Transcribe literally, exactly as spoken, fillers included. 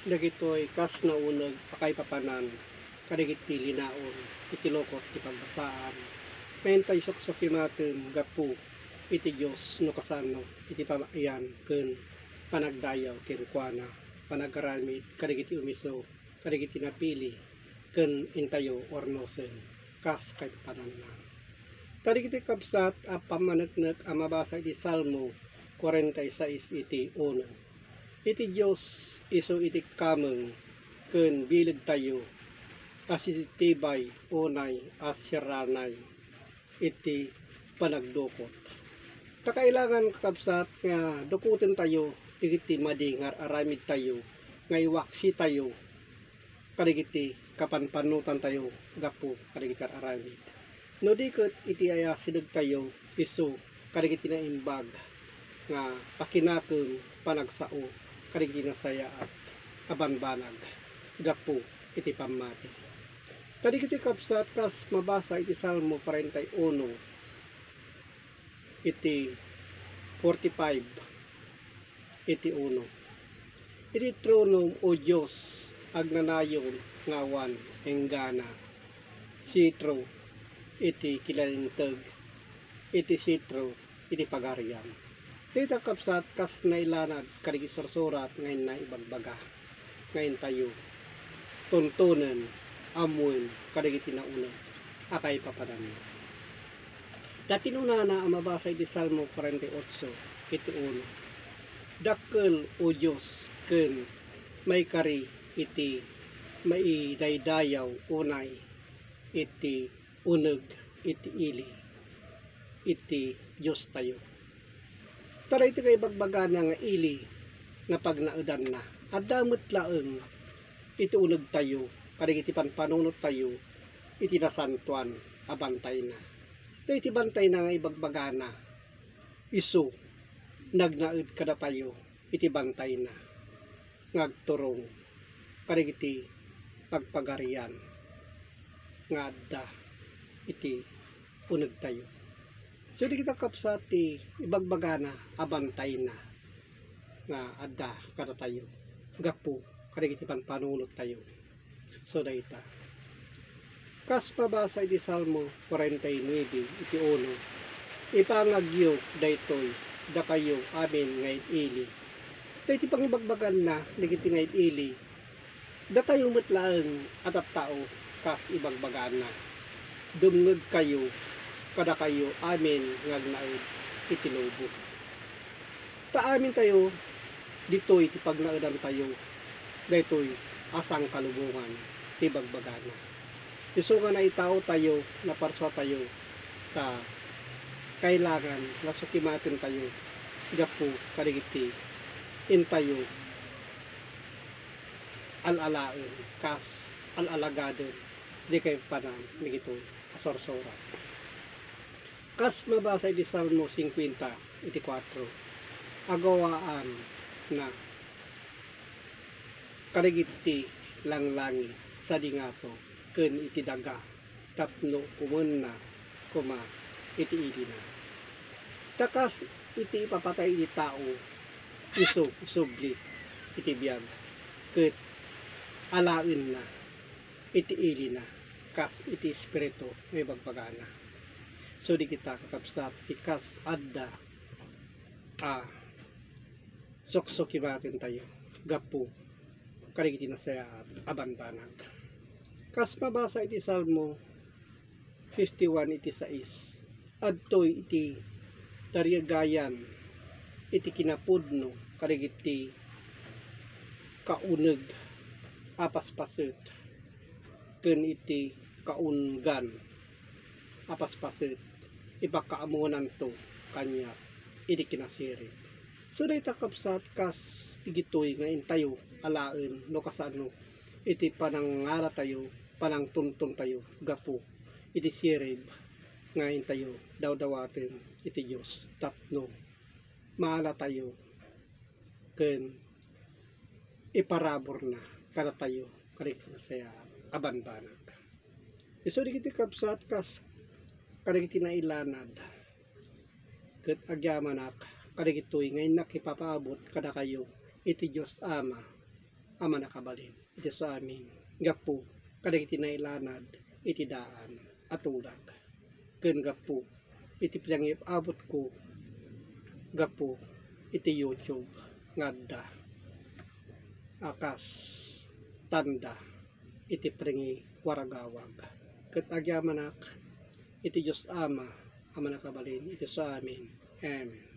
Dagitoy kas nauneg a kaipapanan kadagiti linaon iti lukot ti pagbasaan, nga intayo suksukimaten gapu iti Dios no kasano iti pamayan ken panagdayaw kenkuana, panagaramid kadagiti umiso kadagiti napili, ken intayo urnosen kas kaipapananna. Kadagiti kabsat a pammaneknek a mabasa iti Salmo kuarenta y sais iti uno. Iti Dios isu iti kameng ken bilegtayo a sitibay unay a siranay iti panagdukot. Ta kailangan, kakabsat, nga dukotentayo iti madi nga ar-aramidtayo nga iwaksitayo kadagiti kapanpanunotantayo gapu kadagiti ar-aramid. No di ket iti ayasidegtayo isu kadagiti naimbag nga pakinakem panagsao kadagiti nasayaat a banbanag gapu iti pammati. Kadagiti kabsat, kas mabasa iti Salmo kuarenta y uno, iti forty-five, iti uno. Iti tronom, O Dios, agnanayon nga awan enggana, sitro iti kinalinteg, iti sitro iti pagariam. Dayta, kabsat, kas nailanad kadagiti sursurat nga inna ibagbaga nga intayo tuntunen, ammoen kadagiti nauneg a kaipapananna. Ta kinunana a mabasa iti Salmo kuarenta y otso iti uno, "Dakkel, O Dios, ken maikari iti maidaydayaw unay iti uneg iti ili iti Diostayo." Ta daytoy nga ibagbagana nga ili nga pagnaedanna, adda met laeng iti unegtayo kadagiti panpanunottayo iti nasantoan a bantayna. Ta iti bantayna nga ibagbagana, isu nagnaed kadatayo iti bantayna nga agturong kadagiti pagpagarian nga adda iti unegtayo. So, dagita, kabsat, ti ibagbagana a bantayna nga adda kadatayo gapu kadagiti panpanunottayo. So, dayta. Kas mabasa iti Salmo kuarenta y nuebe iti uno, "Ipangagyo daytoy, dakayo amin nga id-ili." Ta iti pangibagbaganna dagiti nga id-ili, datayo met laeng a tattao kas ibagbagana. Dumngegkayo kadakayo amin nga agnaed iti lubong. Ta amintayo ditoy ti pagnaedantayo daytoy a sangkalubongan ti bagbagana. Isu nga naitaotayo, naparsuatayo, ta kailangan nga sukimatentayo gapu kadagiti intayo al-alaen kas al-alagaden di kaipapanan dagitoy a sursurat. Kas mabasa iti Salmo singkuenta iti kuatro, "Agawaanna kadagiti langlangit sadi ngato ken iti daga tapno kumenna koma iti ilina." Ta kas iti ipapatay iti tao, isu isubli iti biag ket alaenna iti ilina kas iti espiritu nga ibagbagana. So, dagita, kakabsat, ti kas adda a suksukimatentayo gapu kadagiti nasayaat a banbanag. Kas mabasa iti Salmo fifty-one iti sais, adtoy iti tarigayan iti kinapudno kadagiti kauneg a paspaset ken iti kaunggan a paspaset, ipakaammonanto kaniak iti kinasirib. So, dayta, kabsat, kas digitoy nga intayo alaen no kasano iti panangalatayo, panangtuntontayo gapu iti sirib nga intayo dawdawaten iti Dios tapno maalatayo ken iparaburna kadatayo kadagiti nasayaat a banbanag. Isu dagiti kabsat, kas kadagiti nailanad ket agyamanak kadagitoy nga innak ipapaabut kadakayo iti Dios Ama a mannakabalin iti suamin gapu kadagiti nailanad iti daan a tulag, ken gapu iti panangib-abutko gapu iti YouTube nga adda a kas tanda iti panangiwaragawag. Ket agyamanak iti Dios Ama a mannakabalin iti suamin. Amen.